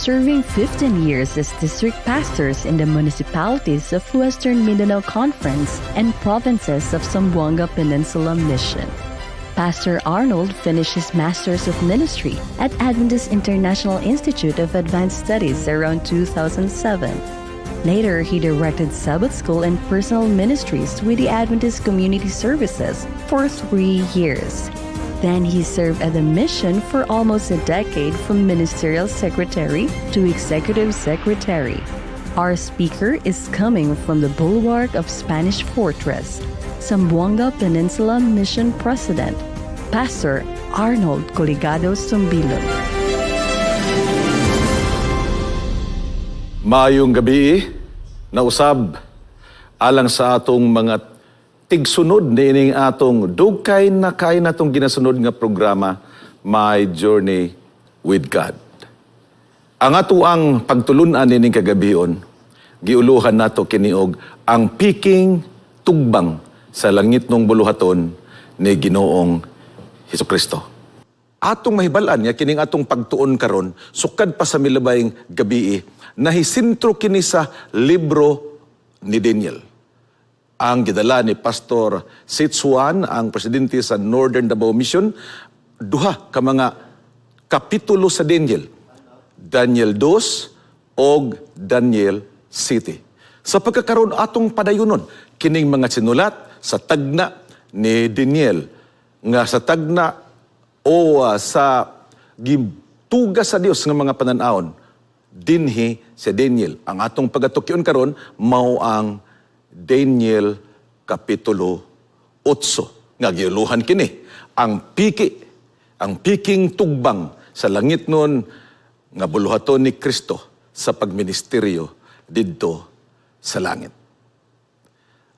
serving 15 years as district pastors in the municipalities of Western Mindanao Conference and provinces of Zamboanga Peninsula Mission. Pastor Arnold finished his Masters of Ministry at Adventist International Institute of Advanced Studies around 2007. Later, he directed Sabbath School and personal ministries with the Adventist Community Services for 3 years. Then he served at the mission for almost a decade, from ministerial secretary to executive secretary. Our speaker is coming from the bulwark of Spanish Fortress, Zamboanga Peninsula Mission President, Pastor Arnold Coligado Sombilon. Maayong gabi na usab alang sa atong mga tigsunod niining atong dugay na kay natong ginasunod nga programa, My Journey with God. Ang atoang pagtulunan niining kagabion, giuluhan nato kini og ang piking tugbang sa langitnong buluhaton ni Ginoong Hesukristo. Atong mahibal-an nga kining atong pagtuon karon, sukad pa sa milabayng gabi, nahisentro kini sa libro ni Daniel. Ang gidala ni Pastor Sitsuan, ang presidente sa Northern Davao Mission, duha ka mga kapitulo sa Daniel. Daniel 2 og Daniel 7. Sa pagkakaroon, atong padayunon kining mga sinulat sa tagna ni Daniel nga sa tagna o sa gituga sa Dios nga mga pananawon dinhi si Daniel. Ang atong pagatukyon karon mao ang Daniel Kapitulo 8 nga giuluhan kini ang piking tugbang sa langit nun nga buluhaton ni Kristo sa pagministeryo didto sa langit.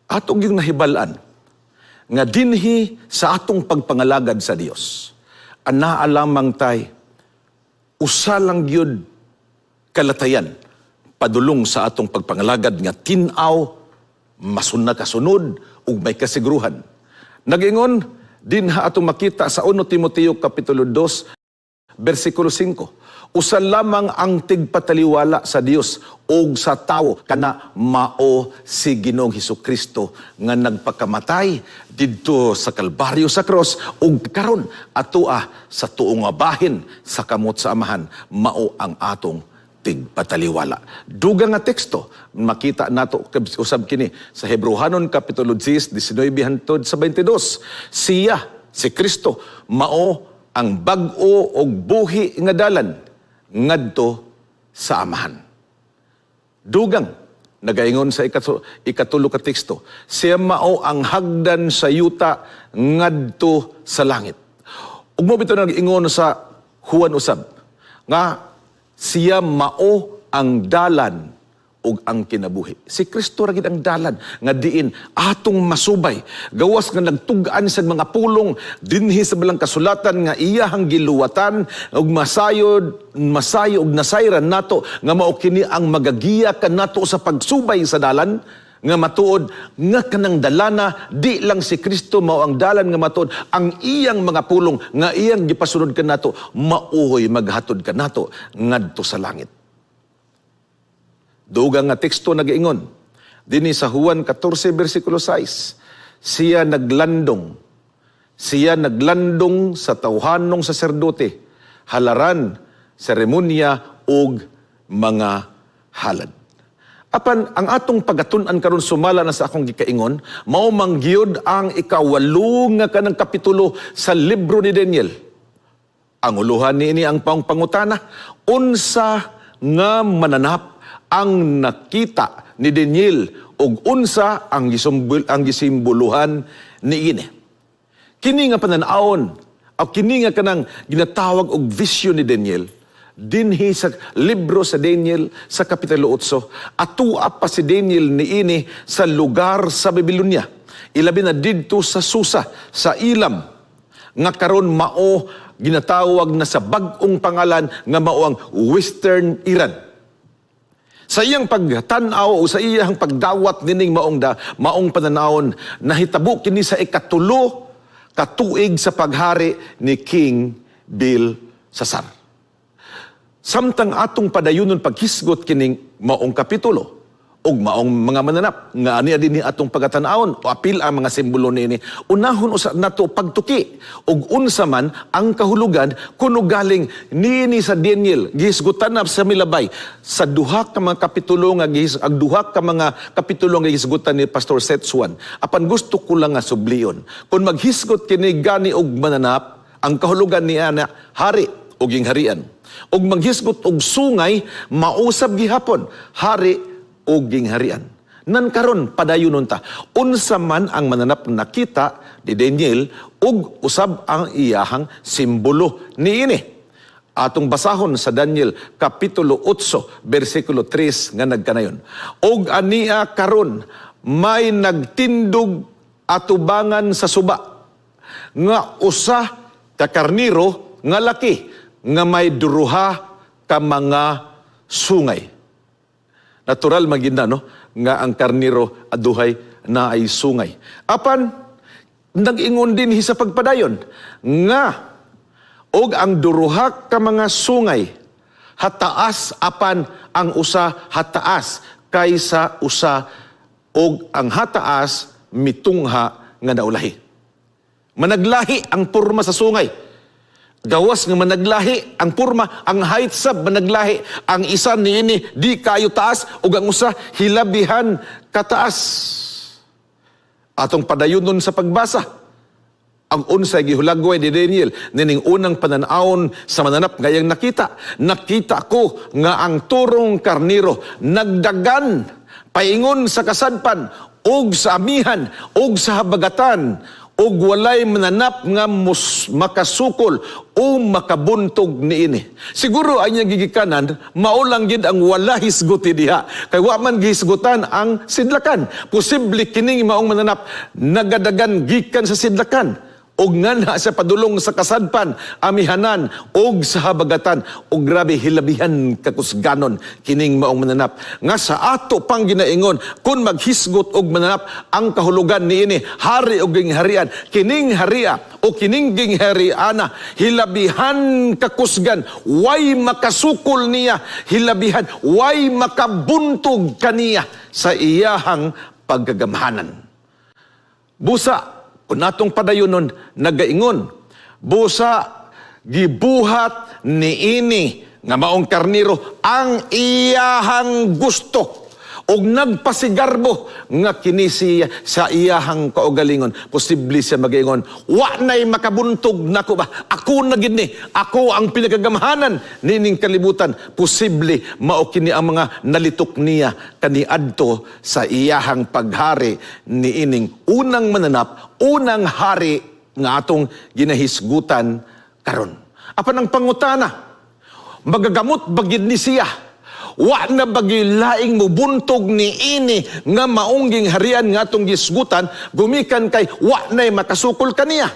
Atong yung nahibal-an nga dinhi sa atong pagpangalagad sa Dios, anaa lamang tay usa lang gyud kalatayan padulong sa atong pagpangalagad nga tin-aw, masun kasunod ug may kasiguruhan. Nagingon dinha, atong makita sa 1 Timoteo Kapitulo 2 bersikulo 5. Usa lamang ang tigpataliwala sa Dios ug sa tawo, kana mao si Ginoong Hesukristo nga nagpakamatay didto sa Kalbaryo, sa cross, ug karon atoa sa tuo nga bahin sa kamot sa Amahan. Mao ang atong tigpataliwala. Dugang nga teksto, makita nato usab kini sa Hebreohanon Kapitulo 10, 19 hantod sa 22. Siya, si Kristo, mao ang bag-o og buhi nga dalan ngadto sa Amahan. Dugang, nagaingon sa 3 ka teksto, siya mao ang hagdan sa yuta ngadto sa langit. Ug mao bitaw nag-ingon sa Juan usab nga siya mao ang dalan ug ang kinabuhi. Si Kristo ra gid ang dalan nga diin atong masubay. Gawas nga nagtug-an sa mga pulong dinhi sa balang kasulatan nga iyahang giluwatan ug masayod masayo ug nasayran nato nga mao kini ang magagiya kanato sa pagsubay sa dalan nga matuod, nga kanang dalana di lang si Kristo mao ang dalan nga matuod, ang iyang mga pulong nga iyang gipasunod kanato maoy maghatod kanato ngadto sa langit. Dugang nga teksto, nagaingon dinhi sa Juan 14 bersikulo 6, siya naglandong sa tawhanong saserdote, halaran, seremonya ug mga halad. Apan ang atong pagatun-an karon, sumala na sa akong gikaingon, mao man gyud ang 8 nga kanang kapitulo sa libro ni Daniel. Ang uluhan niini ang pangutana, unsa nga mananap ang nakita ni Daniel ug unsa ang gisimboluhan niini? Kini nga pananawon o kini nga kanang ginatawag og vision ni Daniel dinhi sa libro sa Daniel sa Kapitulo 8, atua pa si Daniel niini sa lugar sa Babylonia, ilabi na didto sa Susa sa Ilam, nga karon mao ginatawag na sa bag-ong pangalan nga mao ang Western Iran. Sa iyang pagtan-aw o sa iyang pagdawat nining maong pananawon, nahitabo kini sa 3 katuig sa paghari ni King Belshazzar. Samtang atong padayunon paghisgot kining maong kapitulo ug maong mga mananap nga ania dinhi atong pagatan-awon o apil ang mga simbolo niini, unahon usa nato pagtuki ug unsa man ang kahulugan kuno galing niini sa Daniel. Gihisgutan na sa milabay sa duha ka mga kapitulo nga gihis, ang duha ka mga kapitulo nga gihisgutan ni Pastor Setsuan. Apan gusto ko lang nga sublion, kung maghisgot kini gani og mananap, ang kahulugan niya na hari ug gingharian, ug maghisgot og sungay, mausab gihapon hari ug gingharian. Nan karon padayonon ta unsa man ang mananap nakita ni Daniel ug usab ang iyahang simbolo niini. Atong basahon sa Daniel kapitulo 8 bersikulo 3 nga nagkanayon. "Og ania karon may nagtindog atubangan sa suba nga usa ka karniro nga laki nga may duruha ka mga sungay." Natural magid na, no, nga ang karniro aduhay na ay sungay. Apan nag-ingon din sa pagpadayon nga og ang duruha ka mga sungay hataas, apan ang usa hataas kaysa usa og ang hataas mitungha nga naulahi. Managlahi ang porma sa sungay. Gawas nga managlahi ang porma, ang height sab managlahi. Ang isa niini di kayo taas ug ang usa hilabihan kataas. Atong padayunon sa pagbasa. Ang unsay gihulagway ni Daniel nining unang pananawon sa mananap ngayang nakita. "Nakita ko nga ang turong karniro nagdagan paingon sa kasadpan ug sa amihan ug sa habagatan, ug walay mananap nga makasukol o makabuntog niini." Siguro ang iyang gigikanan, mao lang gid ang wala hisguti diha. Kay wa man gihisgutan ang sidlakan. Posible kining maong mananap nagadagan gikan sa sidlakan og nganha sa padulong sa kasadpan, amihanan og sa habagatan, og grabe hilabihan kakusganon kining maong mananap nga sa ato pang ginaingon. Kung maghisgot og mananap, ang kahulugan niini hari og gingharian. Kining haria o kining ginghariana hilabihan kakusgan, way makasukol niya, hilabihan way makabuntog kaniya sa iyahang pagkagamhanan. Busa kung natong padayonon, nagaingon, busa gibuhat niini nga maong karniro ang iyahang gusto og nagpasigarbo nga kini siya sa iyahang kaugalingon. Posible siya magaingon, "Wa nay makabuntog nako ba? Ako na gid ni, ako ang pinakagamhanan nining kalibutan." Posible mao kini ang mga nalitok niya kaniadto sa iyahang paghari niining unang mananap, unang hari nga atong ginahisgutan karon. Apan ang pangutana, magagamot ba gid ni siya? Wa na bagi laing mubuntog ni ini nga maungging harian nga atong gisgutan, gumikan kay wa na'y makasukol kaniya?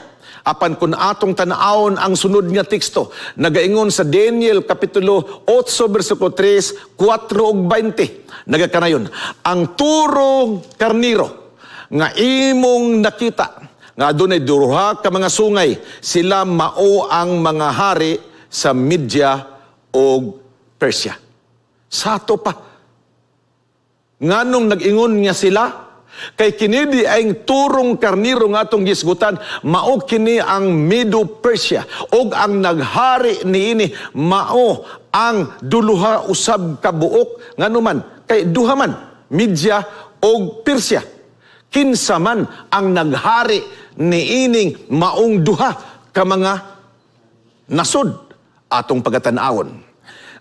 Apan kung atong tan-awon ang sunod nga teksto, nagaingon sa Daniel kapitulo 8 bersikulo 3, 4 ug 20, nagakanayon, "Ang turong karniro nga imong nakita nga adunay duha ka mga sungay, sila mao ang mga hari sa Media ug Persia." Sato pa. Nganong nag-ingon nga sila? Kay kini di ay turong karniro nga atong gisgutan, mao kini ang Medo-Persia, ug ang naghari niini mao ang duluha usab ka buok, nganuman kay duha man, Media ug Persia. Kinsa man ang naghari niining maong duha ka mga nasod, atong pagatan-awon.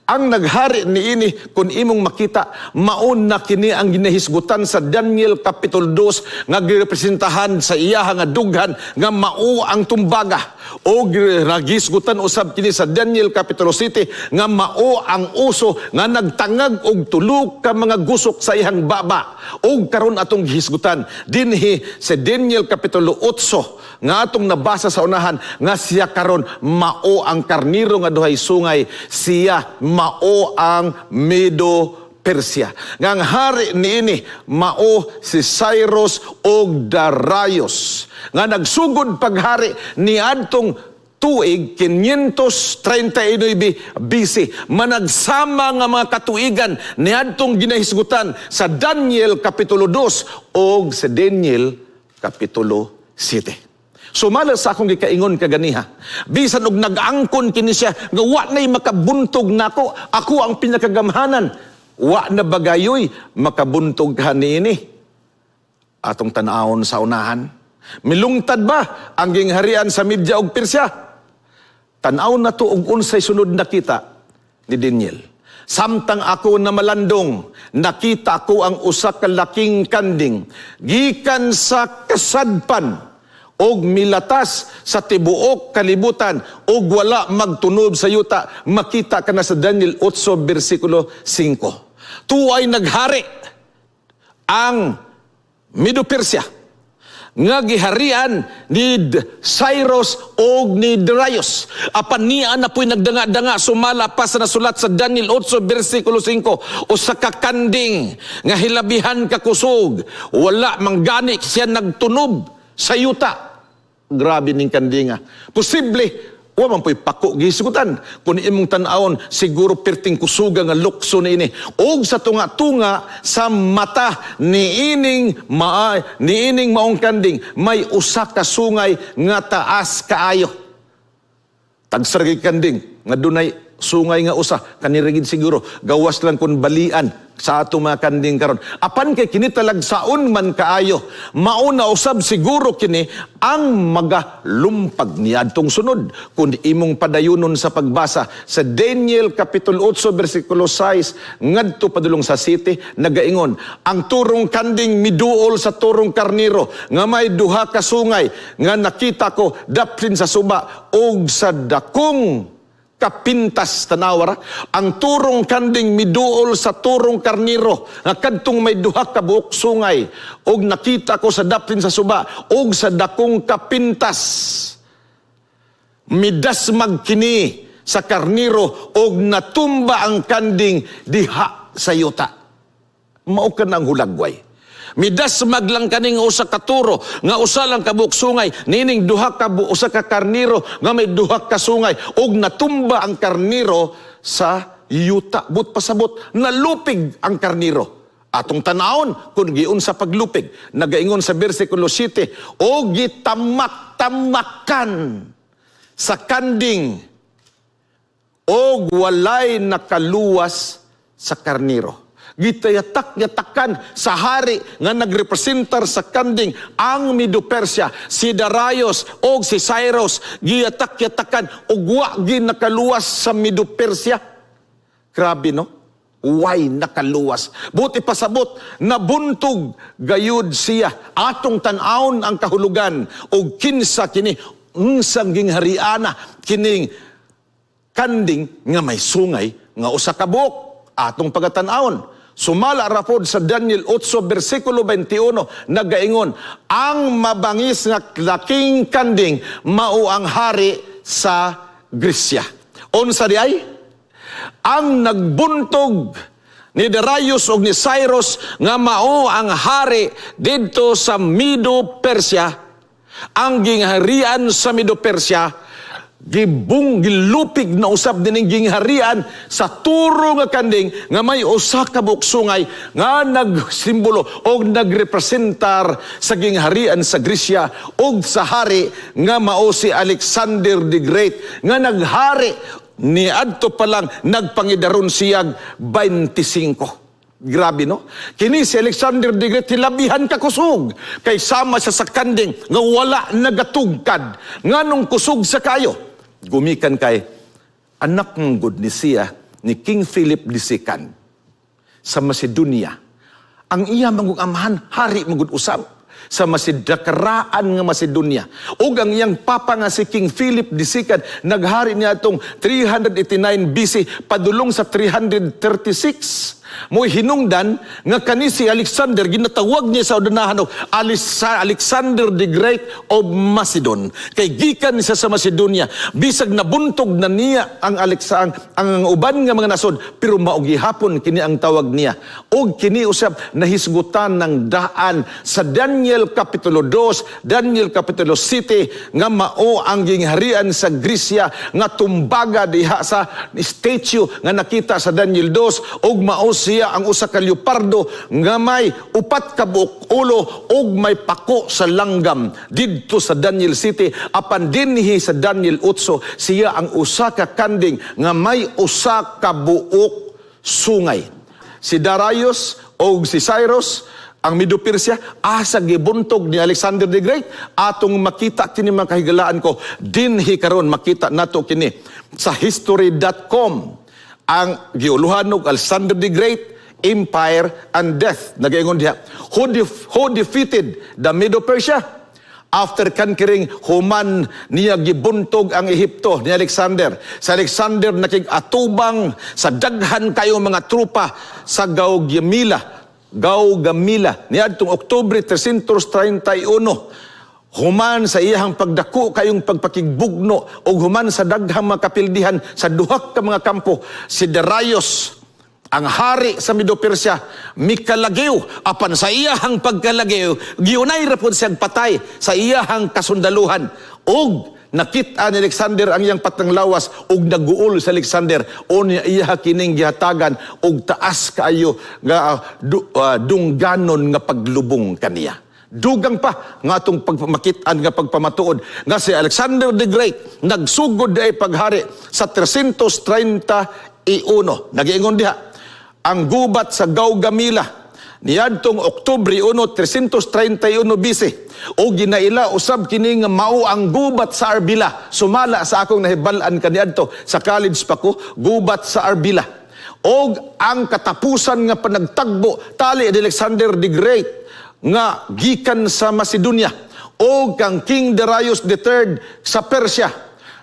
Ang naghari niini, kung imong makita, maon na kini ang ginahisgutan sa Daniel Kapitulo 2 nga girepresentahan sa iyaha nga dughan nga mao ang tumbaga, o nagisgutan usab kini sa Daniel Kapitulo 7 nga mao ang uso nga nagtangag og tulo ka mga gusok sa iyang baba. Og karon atong gihisgutan dinhi sa Daniel Kapitulo 8 nga atong nabasa sa unahan nga siya karon mao ang karniro nga duhay sungay, siya mao ang Medo-Persia. Nga ang hari niini mao si Cyrus og Darius nga nagsugod paghari niadtong tuig 539 BC. Managsama nga mga katuigan niadtong ginahisgutan sa Daniel Kapitulo 2 og sa Daniel Kapitulo 7. Sumala sa akong gikaingon kaganiha, bisan og nag-angkon kini siya nga wa na'y makabuntog nako, ako ang pinakagamhanan, wa na bagayoy makabuntog niini? Atong tan-awon sa unahan. Milungtad ba ang gingharian sa Media ug Persia? Tan-aw na to og unsay sunod nakita ni Daniel. "Samtang ako na malandong, nakita ko ang usa ka laking kanding gikan sa kasadpan og milatas sa tibuok kalibutan og wala magtunob sa yuta." Makita ka na sa Daniel 8 bersikulo 5. Tuay naghari ang Medo-Persia nga giharian ni Cyrus og ni Darius. Apan niya na po'y nagdanga-danga sumala pa sa nasulat sa Daniel 8 versikulo 5, usa ka kanding nga hilabihan ka kusog, wala manggani siya nagtunob sa yuta. Grabe ning kandinga. Posible wa man po'y pako gisgutan. Kung imong tan-awon, siguro perting kusuga nga lukso niini. Og sa tunga-tunga sa mata niining maong kanding, may usa ka sungay nga taas kaayo. Tagsaragay kanding nga dunay sungay nga usa kanirigid siguro, gawas lang kun balian sa atong mga kanding karon. Apan kay kini talagsaon man kaayo, mauna usab siguro kini ang magalumpag niadtong sunod. Kun imong padayunon sa pagbasa sa Daniel Kapitulo 8 bersikulo 6 ngadto padulong sa 7, nagaingon, "Ang turong kanding miduol sa turong karniro nga may duha ka sungay nga nakita ko daplin sa suba og sa dakong kapintas." Tanawara, ang turong kanding miduol sa turong karniro nga kadtong may duha ka buok sungay og nakita ko sa daplin sa suba og sa dakong kapintas. Midasmag kini sa karniro og natumba ang kanding diha sa yuta. Mao ka ng hulagway. Midasmag lang kaning usa ka turo nga usa lang ka buok sungay nining duha ka usa ka karniro nga may duha ka sungay og natumba ang karniro sa yuta. But pasabot, nalupig ang karniro. Atong tanawon kung giunsa paglupig. Nagaingon sa bersikulo 7, og gitamak-tamakan sa kanding og walay nakaluwas sa karniro. Gitayatak-yatakan sa hari nga nagrepresentar sa kanding, ang Medo-Persia, si Darius og si Cyrus, giyatak-yatakan og wa nakaluwas sa Medo-Persia. Grabe, no? Way nakaluwas. Buti pasabot, nabuntog gayud siya. Atong tan-awon ang kahulugan og kinsa kini, unsang ginghariana kining kanding nga may sungay nga usa ka buok. Atong pagatan-awon. Sumala rapod sa Daniel 8 bersikulo 21, nagaingon, ang mabangis nga laking kanding mao ang hari sa Gresya. Unsa di ay? Ang nagbuntog ni Darius og ni Cyrus nga mao ang hari didto sa Medo-Persia, ang gingharian sa Medo-Persia, gibung gilupig na usab dining gingharian sa turo nga kanding nga may usa ka buok sungay nga nagsimbolo og nagrepresentar sa gingharian sa Gresya og sa hari nga mao si Alexander the Great nga naghari niadto pa lang nagpangidaron siyag 25. Grabe, no? Kini si Alexander the Great hilabihan ka kusog kay sama siya sa kanding nga wala nagatugkad. Nganong kusog sa kayo? Gumikan kay anak ng good ni siya ni King Philip II sa Macedonia. Ang iya mangug amahan, hari mangud usab sa Macedakaraan nga Macedonia. Ug ang iyang papa nga si King Philip II naghari niya atong 389 BC padulong sa 336. Mo hinungdan nga kani si Alexander ginatawag niya sa unahan og Alexander the Great of Macedon. Kay gikan siya sa Macedonia. Bisag nabuntog na niya ang Alexa ang uban nga mga nasod, pero mao gihapon kini ang tawag niya. Og kini usab nahisgutan ng daan sa Daniel Kapitulo 2, Daniel Kapitulo 7, nga mao ang gingharian sa Gresya nga tumbaga diha sa statue nga nakita sa Daniel 2, og mao siya ang usa ka leopardo nga may 4 ka buok ulo og may pako sa langgam didto sa Daniel 7. Apan dinhi sa Daniel 8, siya ang usa ka kanding nga may usa ka buok sungay. Si Darius og si Cyrus ang Medo-Persia, asa gibuntog ni Alexander the Great, atong makita kini, mga kahigalaan ko, dinhi karon makita nato kini sa history.com, ang giuluhan og Alexander the Great, Empire and Death. Nagaingon diha, who defeated the Medo-Persia after conquering, human niya gibuntog ang Ehipto ni Alexander. Sa Alexander nakig-atubang sa daghan kayo mga trupa sa Gaugamela niadtong Oktubre 331, human sa iyahang pagdako kayong pagpakigbugno ug human sa daghang mga kapildihan sa duha ka mga kampo, si Darius ang hari sa Medo-Persia mikalagiw. Apan sa iyahang pagkalagiw, giunay ra pud siyang patay sa iyahang kasundaluhan, ug nakita ni Alexander ang iyang patang lawas ug naguol sa Alexander. Unya iya kining gihatagan og taas kaayo nga dungganon nga paglubong kaniya. Dugang pa nga atong pagmakit-an nga pagpamatuod nga si Alexander the Great nagsugod ay paghari sa 331. Nagiingon diha, ang gubat sa Gaugamela niadtong Oktubre 1, 331 BC, o ginaila usab kini nga mao ang gubat sa Arbila, sumala sa akong nahibal-an kaniadto sa college pa ko, gubat sa Arbila. Og ang katapusan nga panagtagbo tali ni Alexander the Great nga gikan sa Macedonia og kang King Darius III sa Persia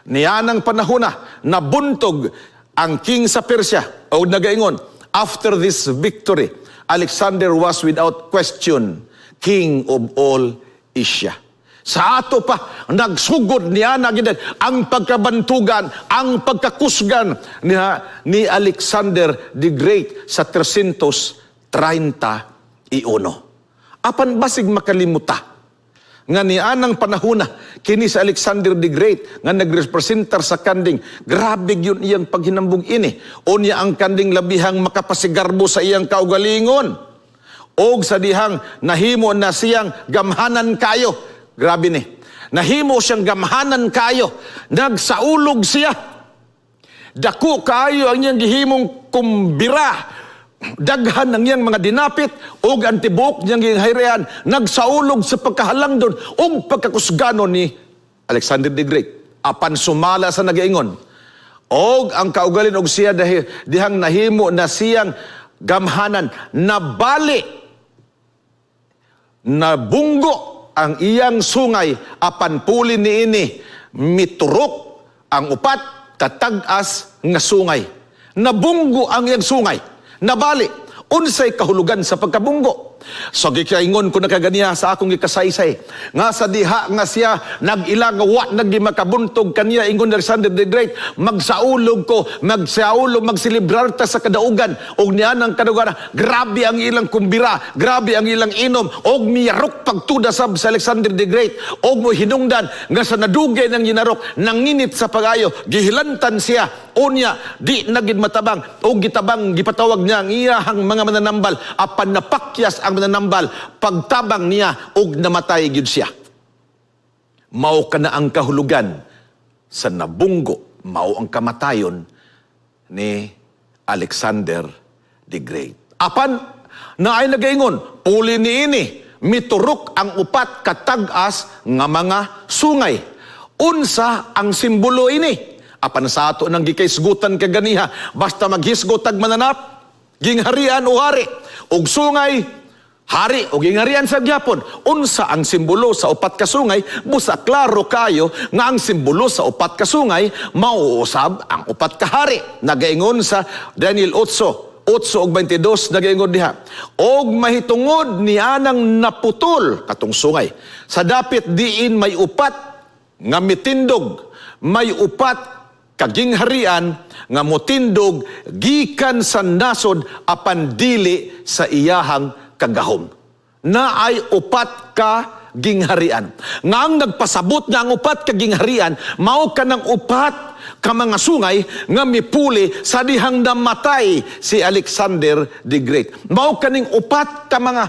nianang panahona, nabuntog ang king sa Persia, og nagaingon, after this victory, Alexander was without question king of all Asia. Sa ato pa, nagsugod niya na gid ang pagkabantugan, ang pagkakusgan ni Alexander the Great sa 331. Apan basig makalimuta nga nianang panahona kini sa Alexander the Great nga nagrepresentar sa kanding, grabe gyud iyang paghinambog ini. Unya ang kanding labihang makapasigarbo sa iyang kaugalingon, og sa dihang nahimo na siyang gamhanan kayo. Grabe ni, nahimo siyang gamhanan kayo, nagsaulog siya, dako kaayo ang iyang gihimong kumbira, daghan ang iyang mga dinapit, ug ang tibuok niyang gingharian nagsaulog sa pagkahalangdon ug pagkakusganon ni Alexander the Great. Apan sumala sa nagaingon og ang kaugalin og siya dahil dihang nahimo na siyang gamhanan, nabali, nabunggo ang iyang sungay, apan puli niini miturok ang 4 katag-as nga sungay. Nabunggo ang iyang sungay, nabali. Unsay kahulugan sa pagkabunggo? So gikaingon ko nakaganiya sa akong gikasaysay nga sa diha nga siya nag-ila nga wa nagi makabuntog kaniya, ingon Alexander the Great, magsaulog ko, magsaulog, magselebrar ta sa kadaugan. Og niya ng kadaugan, grabe ang ilang kumbira, grabe ang ilang inom, og miyarok pagtuda sab sa Alexander the Great, og mo hinungdan nga sa nadugay ng ginarok, nanginit sa pagayo, gihilantan siya. Unya di nagid matabang, og gitabang, gipatawag niya ang iyahang mga mananambal, apan napakyas ang mananambal pagtabang niya og namatay gyud siya. Mao kana ang kahulugan sa nabunggo, mao ang kamatayon ni Alexander the Great. Apan naay nagaingon, puli niini miturok ang 4 katag-as nga mga sungay. Unsa ang simbolo ini? Apan sa ato nang gikaisgutan kaganiha, basta maghisgot tag mananap, gingharian o hari, og sungay, hari o gingharian sa gyapon. Unsa ang simbolo sa 4 ka sungay? Busa klaro kayo nga ang simbolo sa 4 ka sungay mauusab ang 4 ka hari. Nagaingon sa Daniel 8, 8:22 nagaingon diha, "Og mahitungod ni anang naputol katong sungay sa dapit diin may upat nga mitindog, may upat ka gingharian nga motindog gikan sa nasod apan dili sa iyahang kagahom." Naay upat ka gingharian. Nga ang nagpasabot nga ang upat ka gingharian mao kanang upat ka mga sungay nga mipuli sa dihang namatay si Alexander the Great. Mao kaning upat ka mga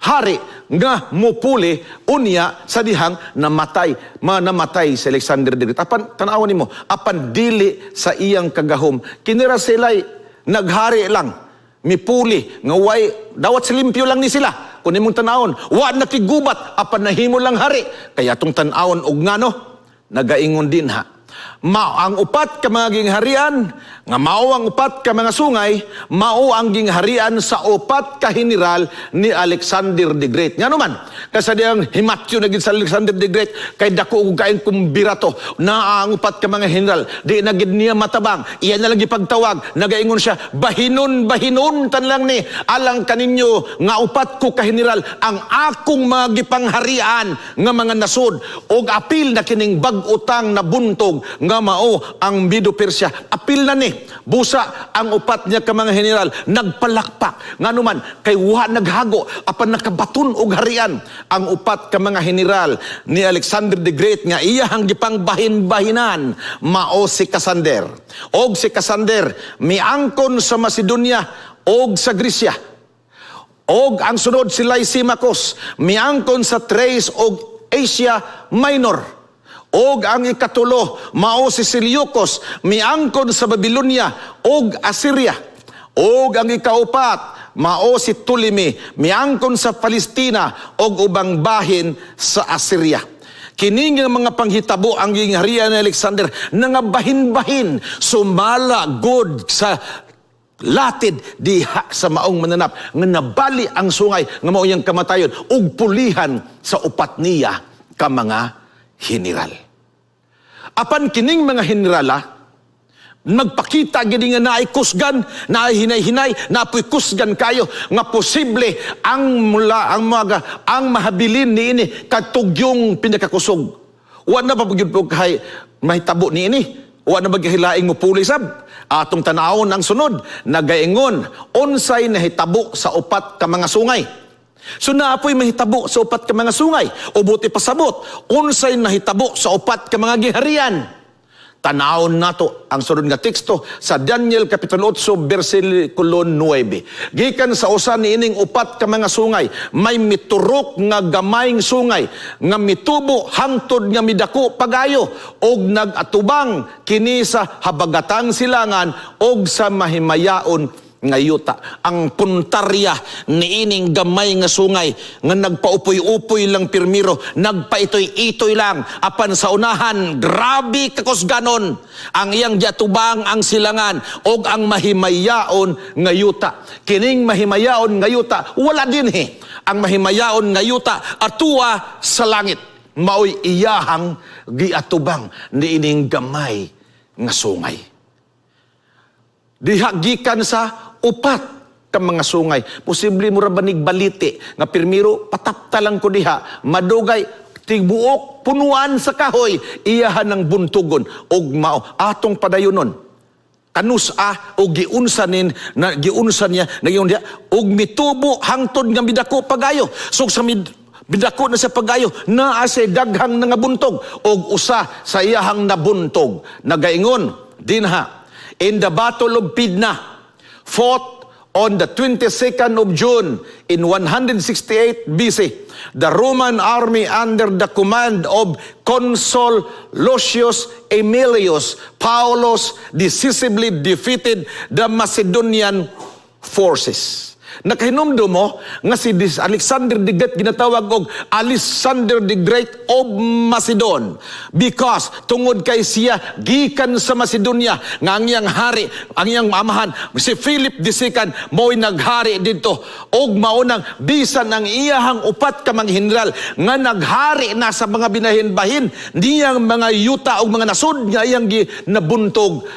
hari nga mupuli unya sa dihang namatay, namatay si Alexander the Great. Apan tan-awon nimo, apan dili sa iyang kagahom. Kinira sila'y naghari lang, mipuli nga way dawat sa limpyo lang ni sila. Kung imong tan-awon, wa nakigubat apan nahimo lang hari. Kaya atong tan-awon og ngano nagaingon din ha. Mao ang upat ka mga gingharian, nga mao ang upat ka mga sungay, mao ang gingharian sa upat ka general ni Alexander the Great. Ngano man, kasi diyang himatyo na gid sa Alexander the Great, kay dako og kaayong kumbirato, naa ang upat ka mga general, di na gid niya matabang, iya na lang gipagtawag, nagaingon siya, "Bahinon, bahinon tan lang ni, alang kaninyo nga upat ko ka general, ang akong mga gipangharian nga mga nasod, og apil na kining bag-utang na buntog nga mao ang Medo Persia." Apil na ni. Busa ang upat niya ka mga general nagpalakpak. Ngano man, kay wa naghago apan nakabaton og harian ang upat ka mga general ni Alexander the Great nga iyahang gipangbahin-bahinan mao si Cassander. Og si Cassander miangkon sa Macedonia og sa Grecia. Og ang sunod si Lysimachus miangkon sa Thrace og Asia Minor. Og ang ikatulo mao si Seleucus miangkon sa Babylonia og Assyria. Og ang ikaupat mao si Ptolemy miangkon sa Palestina og ubang bahin sa Assyria. Kini nga mga panghitabo, ang gingharian ni Alexander nangabahin-bahin sumala god sa latid diha sa maong mananap nga nabali ang sungay nga mao iyang kamatayon ug pulihan sa upat niya ka mga general. Apan kining mga generala magpakita gid nga naay kusgan, naay hinay-hinay, napoy kusgan kayo nga posible ang mula ang mga ang mahabilin niini katugyong pinakakusog. Wa na pa gyud po kay mahitabo niini. Wa na maghilaing mupuli sab. Atong tanawon ang sunod, nagaingon unsay nahitabo sa upat ka mga sungay. So naapoy mahitabo sa upat ka mga sungay. O buti pasabot, unsay nahitabo sa upat ka mga giharian. Tanawon nato ang sunod nga teksto sa Daniel Kapitulo 8 versikulo 9. "Gikan sa usa niining upat ka mga sungay, may miturok nga gamayng sungay nga mitubo hangtod nga midako pagayo og nag-atubang kini sa habagatang silangan og sa mahimayaon nga yuta." Ang puntarya niining gamay nga sungay nga nagpaupoy-upoy lang pirmiro, nagpaitoy-itoy lang, apan sa unahan grabe kakusganon ang iyang giatubang ang silangan og ang mahimayaon nga yuta. Kining mahimayaon nga yuta wala dinhi. Ang mahimayaon nga yuta atua sa langit, maoy iyahang giatubang niining gamay nga sungay. Diha gikan sa upat ka mga sungay. Posible mo ra banig baliti nga pirmiro patapta lang ko diha, madugay tibuok punuan sa kahoy iyahan ng buntugon og mao atong padayonon. Kanus-a og giunsa nin na giunsa niya nagyon diha og mitubo hangtod nga midako pagayo. So sa midako na sa pagayo naa say daghang nangabuntog og usa sa iyahang nabuntog nagaingon dinha, "In the Battle of Pydna, fought on the 22nd of June in 168 BC, the Roman army under the command of Consul Lucius Aemilius Paulus decisively defeated the Macedonian forces." Nakahinumdum mo nga si Alexander the Great ginatawag og Alexander the Great of Macedon because tungod kay siya gikan sa Macedonia nga ang iyang hari, ang iyang amahan si Philip II mo'y naghari didto og maunang bisan ang iyahang upat ka mga general nga naghari na sa mga binahin-bahin niyang mga yuta og mga nasod nga iyang nabuntog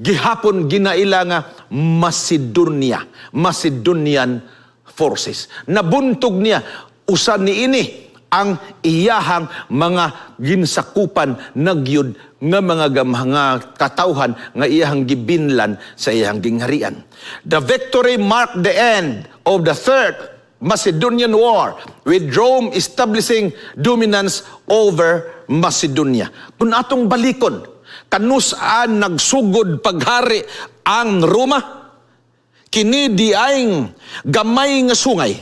gihapon ginaila nga Macedonia, Macedonian forces. Nabuntog niya usa niini ang iyahang mga ginsakupan nagyud nga mga mga katawhan nga iyahang gibinlan sa iyahang gingharian. The victory marked the end of the Third Macedonian War, with Rome establishing dominance over Macedonia. Kung atong balikon, kanus-an nagsugod paghari ang Roma? Kini diayng gamay nga sungay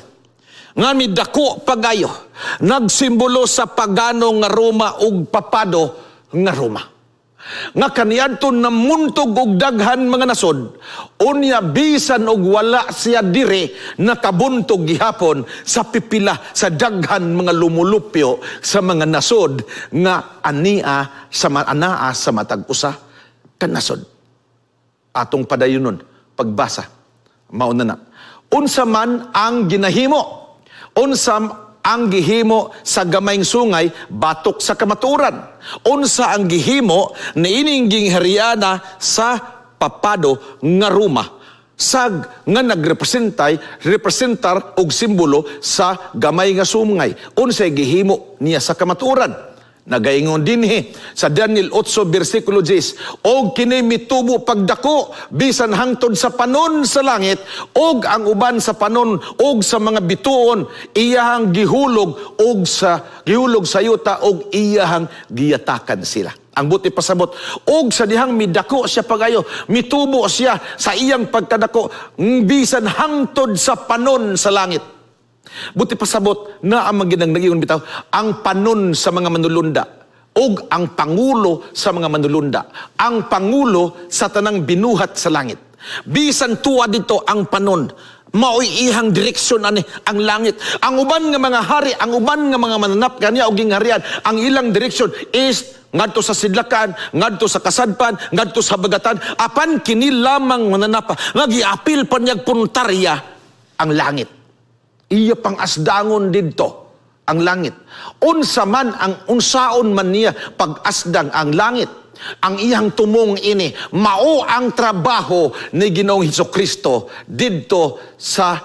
nga midako pagayo, nagsimbolo sa pagano nga Roma ug papado nga Roma nga kaniadto namuntog og daghan mga nasod. Unya bisan og wala siya dire, nakabuntog gihapon sa pipila sa daghan mga lumulupyo sa mga nasod nga ania sa anaa sa matag usa ka nasod. Atong padayonon pagbasa. Mao na na, unsa man ang ginahimo, unsa ang gihimo sa gamayng sungay batok sa kamatuoran? Unsa ang gihimo niining ginghariana sa papado nga Roma sag nga nagrepresentay representar og simbolo sa gamay nga sungay? Unsay gihimo niya sa kamatuoran? Nagaingon dinhi sa Daniel 8 bersikulo 10, "Og kini mitubo pagdako bisan hangtod sa panon sa langit, og ang uban sa panon og sa mga bituon iyahang gihulog og sa gihulog sa yuta og iyahang giyatakan sila." Ang buot ipasabot, og sa dihang midako siya pagayo, mitubo siya sa iyang pagkadako bisan hangtod sa panon sa langit. Buot ipasabot na ang maginang nagingon bitaw ang panon sa mga manulunda og ang pangulo sa mga manulunda, ang pangulo sa tanang binuhat sa langit. Bisan tuwa dito ang panon, maoy ihang direksyon ani ang langit. Ang uban nga mga hari, ang uban nga mga mananap kaniya og gingharian, ang ilang direksyon is ngadto sa sidlakan, ngadto sa kasadpan, ngadto sa bagatan. Apan kini lamang mananapa nga giapil pa niyag puntarya ang langit. Iya pang asdangon didto ang langit. Unsa man ang unsaon man niya pag-asdang ang langit, ang iyang tumong ini mao ang trabaho ni Ginoong Hesus Kristo didto sa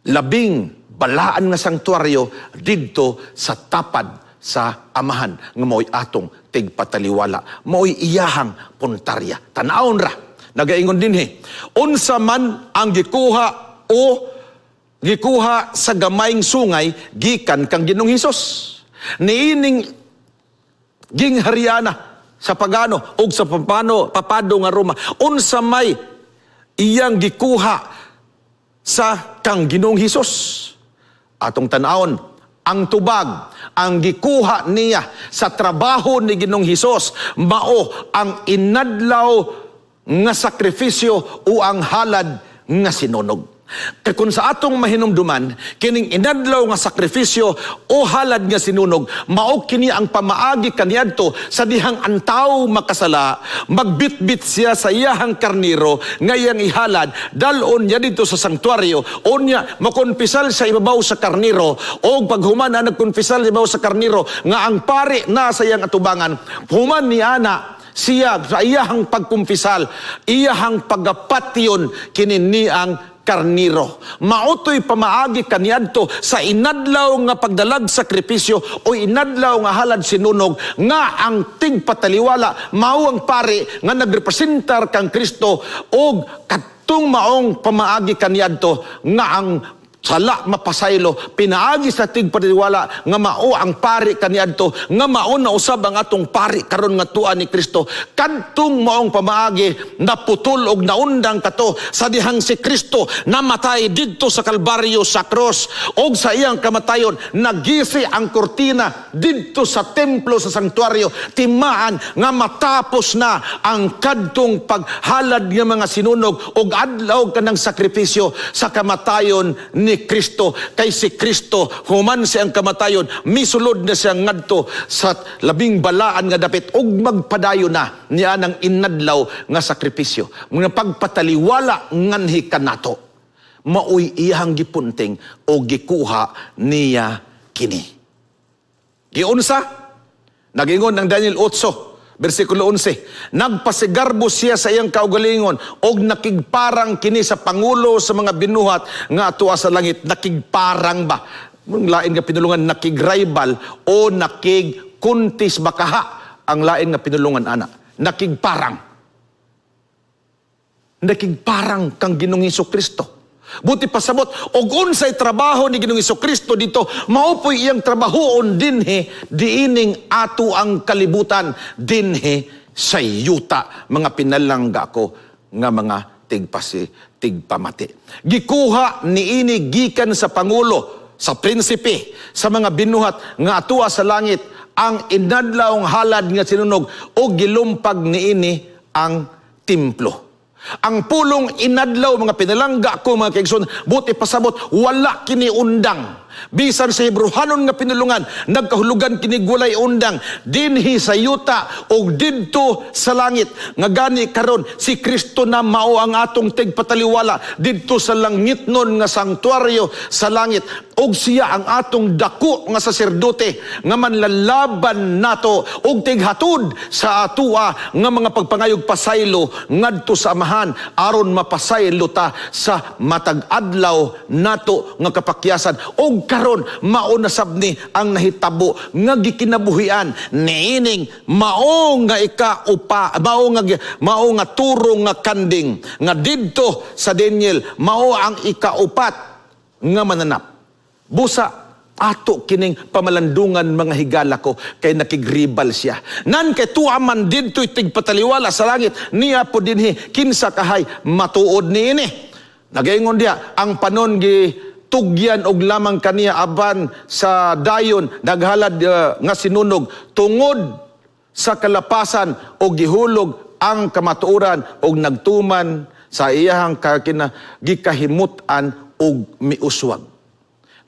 labing balaan nga sanktuaryo, didto sa tapad sa Amahan nga mao'y atong tigpataliwala, mao'y iyahang puntarya. Tan-awon ra. Nagaingon dinhi, unsa man ang gikuha o gikuha sa gamayng sungay gikan kang Ginoong Hesus niining ginghariana sa pagano og sa papado nga Roma? Unsa may iyang gikuha sa kang Ginoong Hesus? Atong tan-awon ang tubag. Ang gikuha niya sa trabaho ni Ginoong Hesus mao ang inadlaw nga sakripisyo o ang halad nga sinunog. Kay kung sa atong mahinumduman, kining inadlaw nga sakripisyo o halad nga sinunog, mao kini ang pamaagi kaniadto sa dihang ang tawo makasala, magbitbit siya sa iyahang karniro nga iyang ihalad, dalon niya dito sa sanktuaryo, unya makonpisal sa ibabaw sa karniro, o paghuman na nagkonpisal sa ibabaw sa karniro, nga ang pari na sa iyang atubangan, human ni ana siya sa iyahang pagkumpisal, iyahang pagapatyon kini niang karniro. Mautoy pamaagi kaniadto sa inadlaw nga pagdalag sakripisyo o inadlaw nga halad sinunog nga ang tigpataliwala mao ang pari nga nagrepresentar kang Kristo, og kadtong maong pamaagi kaniadto nga ang sala mapasaylo pinaagi sa tigpataliwala nga mao ang pari kaniadto, nga mao na usab ang atong pari karon nga tuwa ni Kristo. Kadtong maong pamaagi naputol og naundang kato sa dihang si Kristo namatay didto sa Kalbaryo sa cross, og sa iyang kamatayon nagisi ang kurtina didto sa templo, sa sanktuaryo, timaan nga matapos na ang kadtong paghalad nga mga sinunog og adlaw kanang sakripisyo sa kamatayon ni Kristo. Kay si Kristo, human siyang kamatayon, misulod na siya ngadto sa labing balaan nga dapit ug magpadayon na niya ng inadlaw nga sakripisyo mga pagpataliwala nganhi kanato. Maoy iyang gipunting o gikuha niya kini. Giunsa? Nagingon ng Daniel 8 Bersikulo 11, nagpasigarbo siya sa iyang kaugalingon og nakigparang kini sa pangulo sa mga binuhat nga atua sa langit. Nakigparang ba? Mong lain nga pinulungan, nakigribal o nakigkuntis bakaha ang lain nga pinulungan ana. Nakigparang. Nakigparang kang Ginoong Kristo. Buti pasabot, og unsay trabaho ni Ginoong Kristo dito, mao po'y iyang trabahoon dinhi, diining ato ang kalibutan, dinhi sa yuta, mga pinalangga ko nga mga tigpasi, tigpamati. Gikuha niini gikan sa pangulo, sa prinsipe, sa mga binuhat nga atua sa langit, ang inadlawng halad nga sinunog o gilumpag niini ang templo. Ang pulong inadlaw, mga pinalangga ko mga kaigsoon, buti pasabot, wala kini undang. Bisan sa Hebrehanon nga pinulungan, nagkahulugan kini gulay undang dinhi sa yuta og didto sa langit. Nga gani karon si Kristo na mao ang atong tigpataliwala didto sa langitnon nga sanktuaryo sa langit, og siya ang atong dako nga saserdote nga manlalaban nato og tighatud sa atua nga mga pagpangayog pasaylo ngadto sa Amahan, aron mapasaylo ta sa matag adlaw nato nga kapakyasan. Og karon mao na sab ni ang nahitabo nga gikinabuhian niining mao nga ikaupa, mao nga turo nga kanding nga didto sa Daniel mao ang ikaupat nga mananap. Busa ato kining pamalandungan mga higala ko kay nakigribal siya. Nan kay tuwa man didto'y tigpataliwala sa langit niya po dinhi kinsa kahay matuod niini. Nagaingon diya ang panon gi tugyan og lamang kaniya aban sa dayon naghalad nga sinunog tungod sa kalapasan og gihulog ang kamatuoran og nagtuman sa iyahang kakina gikahimut-an og miuswag.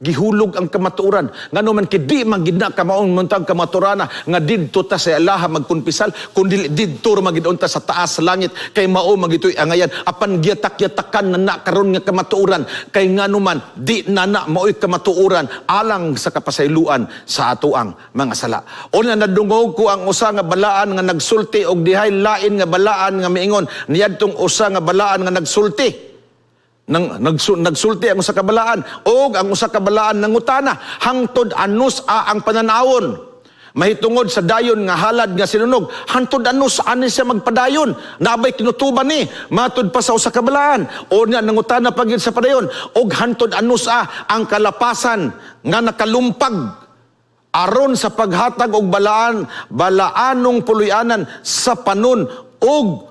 Gihulog ang kamatuoran. Ngano man kay di man gid na kamaong muntag kamaturana nga didto ta sa Alaha magkumpisal, kundi didto ra magid unta sa taas sa langit kay mao magitoy angayan. Apan giyatak-yatakan na na karon nga kamatuoran kay ngano man di na na maoy kamatuoran alang sa kapasayloan sa atoang mga sala. Una nadungog ko ang usa nga balaan nga nagsulti og dihay lain nga balaan nga miingon niadtong usa nga balaan nga nagsulti. Nagsulti ang usa ka balaan og ang usa ka balaan nangutana hangtod anus a ang pananawon mahitungod sa dayon nga halad nga sinunog, hangtod anus ani siya magpadayon, nabay kinutuban ni matud pa sa usa ka balaan. O niya nangutana pagid sa padayon og hangtod anus a ang kalapasan nga nakalumpag aron sa paghatag og balaan balaanong puloy-anan sa panon og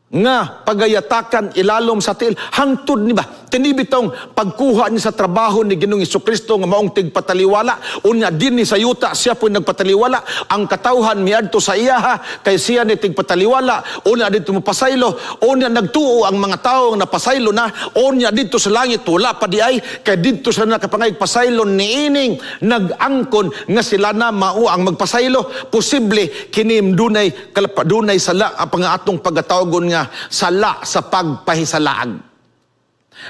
nga pagayatakan ilalom sa tiil. Hangtod ni ba tinibitong pagkuha ni sa trabaho ni Ginoong Hesukristo nga maong tigpataliwala, unya dinhi sa yuta siya po'y nagpataliwala, ang katawhan miadto sa iyaha kay siya ni tigpataliwala, unya didto mopasaylo, unya nagtuo ang mga tawo nga napasaylo na, unya didto sa langit wala pa di ay kay didto sa nakapangayog pasaylo niining nag-angkon nga sila na mao ang magpasaylo. Posible kini dunay dunay sala ang pangatong pagatawagon nga sala sa pagpahisalaag.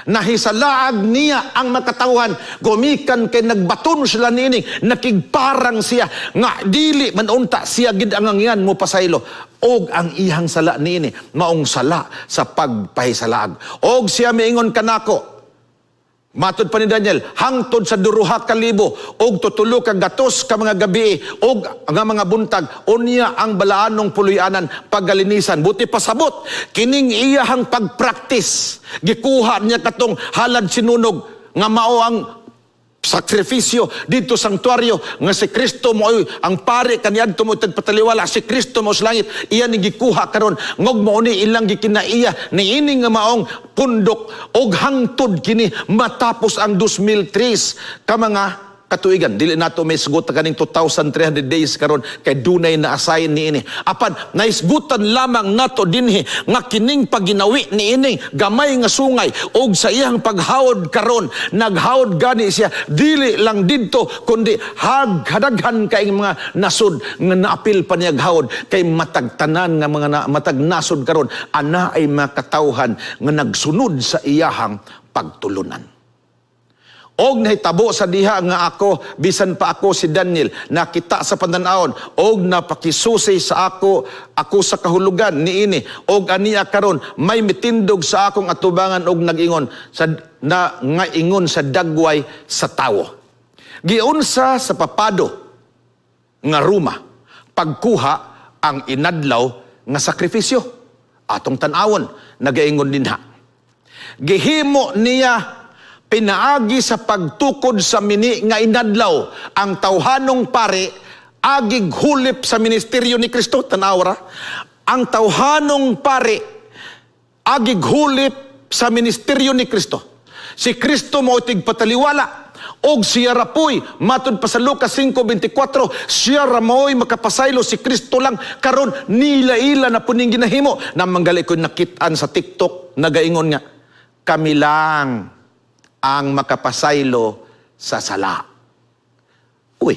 Nahisalaag niya ang makatawhan, gumikan kay nagbaton sila niini, nakigparang siya nga dili man unta siya gid ang angyan mo pasaylo, og ang iyang sala niini maong sala sa pagpahisalaag. Og siya miingon kanako, matud pa ni Daniel, hangtod sa duruha ka libo og tutulo ka gatos ka mga gabi og nga mga buntag, unya ang balaanong puloy-anan paggalinisan. Buti pasabot kining iyahang pagpraktis, gikuha niya katong halad sinunog nga mao ang sakripisyo dito sa sanktuaryo nga si Kristo mo ang pare kaniadto mo tagpataliwala, si Kristo mo sa langit, iya ni gikuha karon ngog mao ni ilang gikinaiya niini nga maong pundok, og hangtod kini matapos ang 2003 ka mga katuigan. Dili nato may isgutan kaning 2,300 days karon kay dunay na assign niini. Apan naisgutan lamang nato dinhi nga kining pagginawi niini gamay nga sungay og sa iyang paghawod karon, naghawod gani siya dili lang didto kundi hagdaghan kay mga nasod nga naapil pa niya hawod kay matag tanan nga mga matag nasod karon ana ay makatawhan nga nagsunod sa iyahang pagtulunan. Og nahitabo sa diha nga ako, bisan pa ako si Daniel, nakita sa pananawon og napakisusi sa ako ako sa kahulugan niini, og ania karon may mitindog sa akong atubangan og nag-ingon sa na nga ingon sa dagway sa tawo. Giunsa sa papado nga Roma pagkuha ang inadlaw nga sakripisyo? Atong tan-awon, nagaingon dinha. Gihimo niya pinaagi sa pagtukod sa mini nga inadlaw ang tawhanong pare agig hulip sa ministeryo ni Kristo. Tanawra, ang tawhanong pare agig hulip sa ministeryo ni Kristo. Si Kristo mao tigpataliwala og siya rapoy, matud pa sa Lucas 5:24, siya ra mao'y makapasaylo, si Kristo lang. Karon nila-ila na puning ginahimo. Namanggali ko nakit-an sa TikTok, nagaingon nga kami lang ang makapasaylo sa sala. Uy,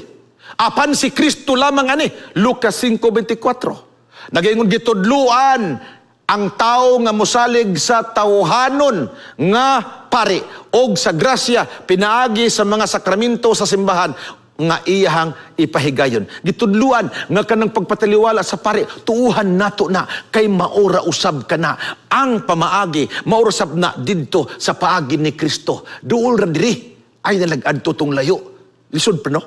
apan si Kristo lamang ani, Lucas 5:24. Nagaingon gitudluan ang tao nga mosalig sa tawhanon nga pari og sa grasya pinaagi sa mga sakramento sa simbahan nga iyahang ipahigayon. Gitudluan nga kanang pagpataliwala sa pari, tuuhan nato na kay maura usab ka na ang pamaagi, maura usab na didto sa paagi ni Kristo. Duol ra diri ay nalag-adto tong layo. Lisod pa, no?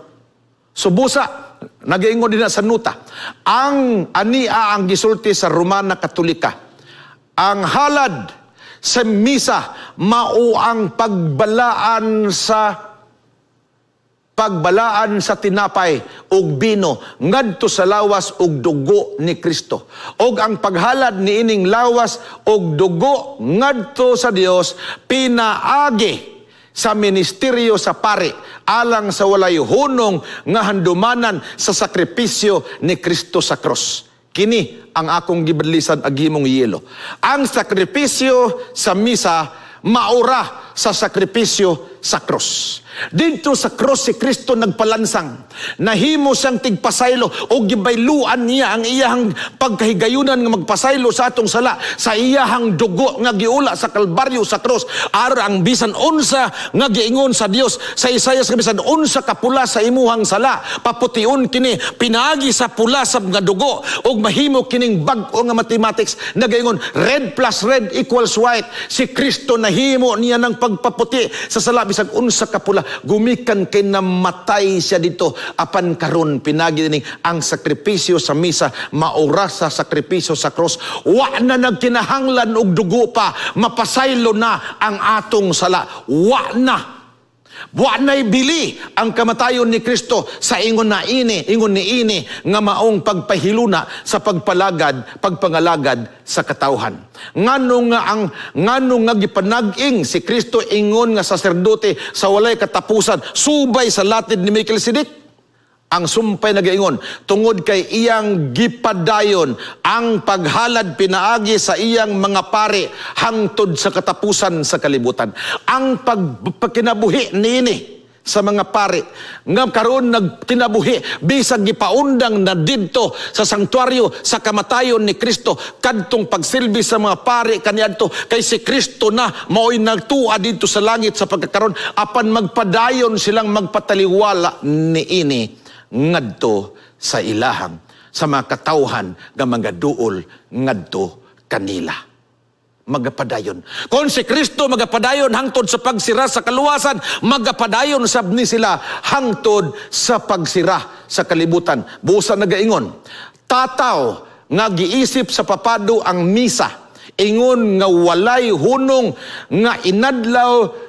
Subusa, nagaingon din na sa nuta. Ang ania ang gisulti sa Romana Katolika. Ang halad sa misa mao ang pagbalaan sa tinapay ug bino ngadto sa lawas ug dugo ni Kristo. Og ang paghalad niining lawas ug dugo ngadto sa Dios pinaagi sa ministeryo sa pari alang sa walay hunong nga handumanan sa sakripisyo ni Kristo sa krus. Kini ang akong gibadlisan agimong yelo. Ang sakripisyo sa misa maura sa sakripisyo sa krus. Didto sa krus si Kristo nagpalansang. Nahimo siyang tigpasaylo o gibayluan niya ang iyahang pagkahigayunan nga magpasaylo sa atong sala sa iyahang dugo nga giula sa Kalbaryo sa krus. Aron ang bisan unsa nga giingon sa Dios sa Isaias nga bisan unsa ka pula sa imuhang sala, papution kini pinaagi sa pula sa nga dugo og mahimo kining bag-o nga mathematics nagaingon red plus red equals white. Si Kristo nahimo niya ng pagpaputi sa sala bisan unsa ka pula, gumikan kay namatay siya dito. Apan karon pinagi ning ang sakripisyo sa misa maura sa sakripisyo sa krus. Wa na nagkinahanglan og dugo pa, mapasaylo na ang atong sala. Wa na. Wa na'y bili ang kamatayon ni Kristo sa ingon na ini, ingon ni ini nga maong pagpahiluna sa pagpalagad, pagpangalagad sa katawhan. Ngano nga gipanag-ing si Kristo ingon nga saserdote sa walay katapusan subay sa latid ni Melchizedek? Ang sumpay nagaingon tungod kay iyang gipadayon ang paghalad pinaagi sa iyang mga pare hangtod sa katapusan sa kalibutan. Ang pagkinabuhi niini sa mga pare nga karon nagkinabuhi bisag gipaundang na didto sa sanktuaryo sa kamatayon ni Kristo kadtong pagsilbi sa mga pare kaniadto kay si Kristo na maoy nagtua didto sa langit sa pagkakaron, apan magpadayon silang magpataliwala niini ngadto sa ilahang sa mga katawhan nga mga duol ngadto kanila. Magapadayon. Kung si Kristo magapadayon hangtod sa pagsira sa kaluwasan, magapadayon sab ni sila hangtod sa pagsira sa kalibutan. Busa nagaingon, tataw nga giisip sa papado ang misa, ingon nga walay hunong nga inadlaw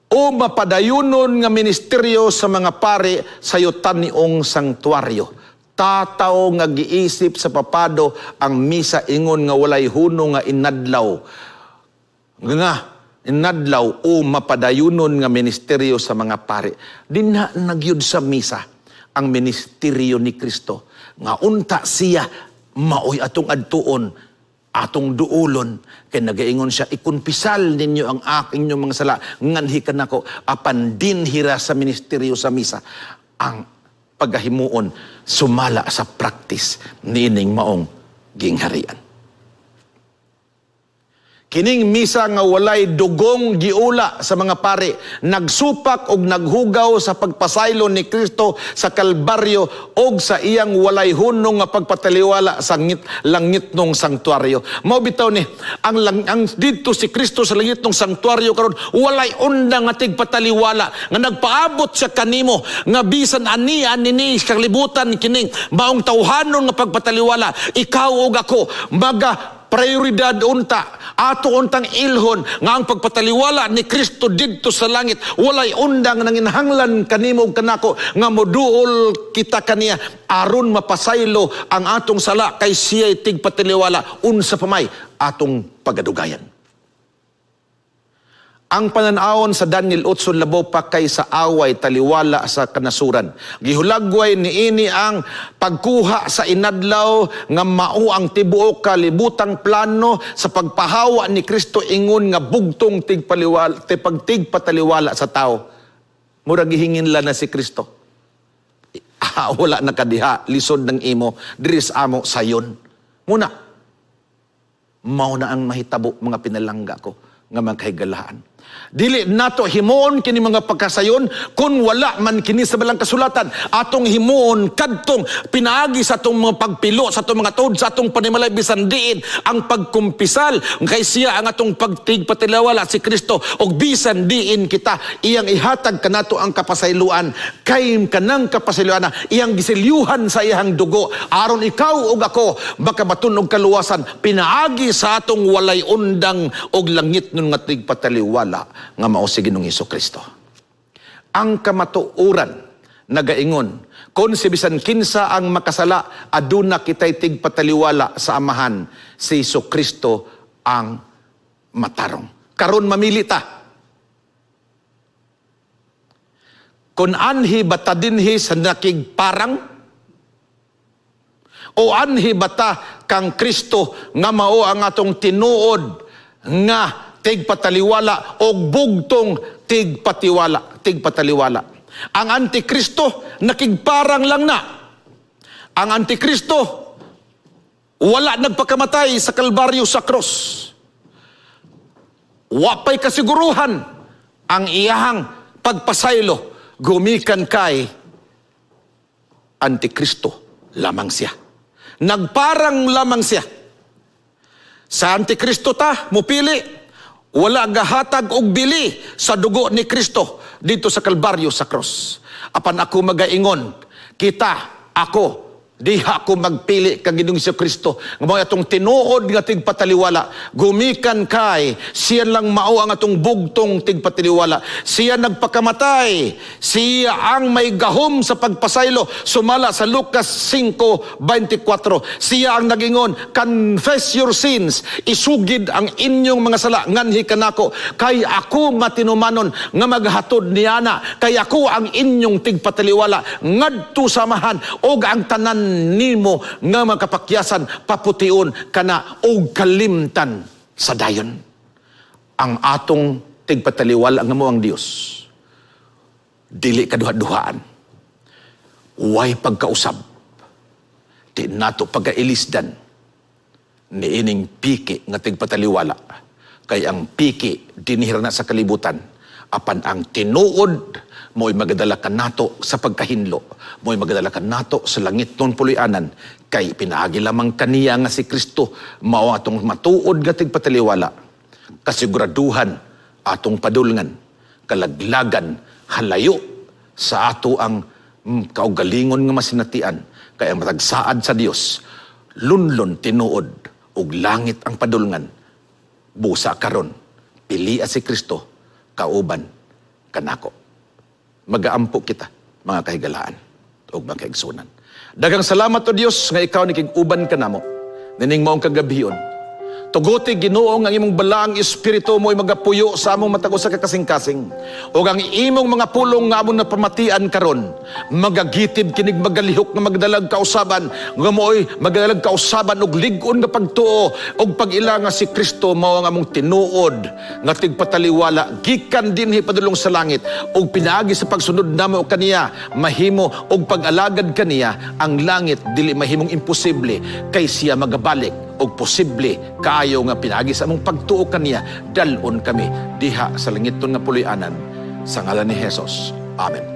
o mapadayunon nga ministeryo sa mga pare sa yutaniong sanktuaryo. Tataw nga giisip sa papado ang misa ingon nga walay hunong nga inadlaw o mapadayunon nga ministeryo sa mga pare. Dinha nagyud sa misa ang ministeryo ni Kristo nga unta siya maoy atong adtuon, atong duulon, kay nagaingon siya, ikumpisal ninyo ang aking inyong mga sala, nganhi kanako, apan dinhira sa ministeryo sa misa ang pagkahimuon sumala sa praktis niining maong gingharian. Kining misa nga walay dugong giula sa mga pari, nagsupak og naghugaw sa pagpasaylo ni Kristo sa Kalbaryo og sa iyang walay hunong nga pagpataliwala sa langitnong sanktuaryo. Mao bitaw ni ang didto si Kristo sa langitnong sanktuaryo karon, walay undang nga tigpataliwala nga nagpaabot siya kanimo nga bisan ani nini kalibutan, kining maong tawhanon nga pagpataliwala, ikaw ug ako maga prioridad unta ato untang ilhon nga ang pagpataliwala ni Kristo didto sa langit walay undang nanginahanglan kanimo ug kanako nga moduol kita kaniya aron mapasaylo ang atong sala, kay siya'y tigpataliwala unsa pa may atong pagadugayan. Ang pananawon sa Daniel 8 labaw pa kay sa away taliwala sa kanasuran. Gihulagway niini ang pagkuha sa inadlaw nga mao ang tibuok kalibutang plano sa pagpahawa ni Kristo ingon nga bugtong tigpaliwala, tigpataliwala sa tao. Murag gihingin la na si Kristo. Ah, wala na kadiha, lisod ng imo, diri sa amo sayon. Muna, mao na ang mahitabo, mga pinalangga ko nga mga kahigalaan. Dili nato himuon kini mga pagkasayon kung wala man kini sa balang kasulatan. Atong himuon kadtong pinaagi sa atong mga pagpilo, sa atong mga tuod, sa atong panimalay, bisan diin ang pagkumpisal kay siya ang atong pagtigpatilawala si Kristo, og bisan diin kita iyang ihatag kanato ang kapasayloan, kay kanang kapasayloan iyang giselyuhan sa iyang dugo aron ikaw ug ako makabaton og kaluwasan pinaagi sa atong walay undang og langit nun nga tigpataliwala nga mao si Ginoong Kristo. Ang kamatuoran nagaingon, kung si bisan kinsa ang makasala, aduna kitay tigpataliwala sa Amahan, si Hesus Kristo ang matarong. Karon mamili ta. Kung anhi bata dinhi sa nakigparang, o anhi bata kang Kristo nga mao ang atong tinuod nga tigpataliwala o bugtong tigpataliwala. Ang Antikristo nakigparang lang na. Ang Antikristo wala nagpakamatay sa Kalbaryo sa cross. Wapay kasiguruhan ang iyahang pagpasaylo gumikan kay Antikristo lamang siya. Nagparang lamang siya. Sa Antikristo ta mupili, wala gahatag og bili sa dugo ni Kristo dito sa Kalbaryo sa cross. Apan ako magaingon, kita, ako, diha ako magpili kang Ginoong Kristo. Nga mao atong tinuod nga tigpataliwala, gumikan kay siya lang mao ang atong bugtong tigpataliwala. Siya nagpakamatay, siya ang may gahom sa pagpasaylo sumala sa Lucas 5:24. Siya ang nagingon, confess your sins, isugid ang inyong mga sala nganhi kanako, kay ako matinumanon nga maghatod niana, kay ako ang inyong tigpataliwala ngadto sa Amahan, og ang tanan nimo nga makapakyasan papution kana og kalimtan sa dayon. Ang atong tigpataliwala nga mo ang Dios, dili kaduha-duhaan, way pagkausab, di nato pagkailisdan niining piki nga tigpataliwala, kay ang piki dinhira na sa kalibutan, apan ang tinuod mo'y magadala kanato sa pagkahinlo, mo'y magadala kanato sa langit non puloy-anan, kay pinaagi lamang kaniya nga si Kristo mao atong matuod nga tigpataliwala, kasiguraduhan atong padulngan, kalaglagan halayo sa ato ang kaugalingon nga masinatian, kay ang matagsaad sa Dios lunlon tinuod ug langit ang padulngan. Busa karon pilia si Kristo kauban kanako. Magaampo kita, mga kahigalaan ug mga kaigsunan. Daghang salamat o Dios nga ikaw nikig-uban kanamo nining maong kagabhion. Tuguti, Ginoo, ang imong balaang espiritu mo'y magapuyo sa among matag usa ka kasing-kasing. Ug ang imong mga pulong nga among napamatian karon, magagitib kinig, magalihok nga magdalag kausaban, nga mo'y magdalag kausaban ug lig-on nga pagtuo ug pag-ila nga si Kristo mao ang among tinuod nga tigpataliwala gikan dinhi padulong sa langit, ug pinaagi sa pagsunod namo kaniya mahimo og pag-alagad kaniya ang langit dili mahimong imposible, kay siya magabalik. Og posible kaayo nga pinaagi sa among pagtuo kaniya, dal-on kami diha sa langiton nga puloy-anan, sa ngalan ni Jesus. Amen.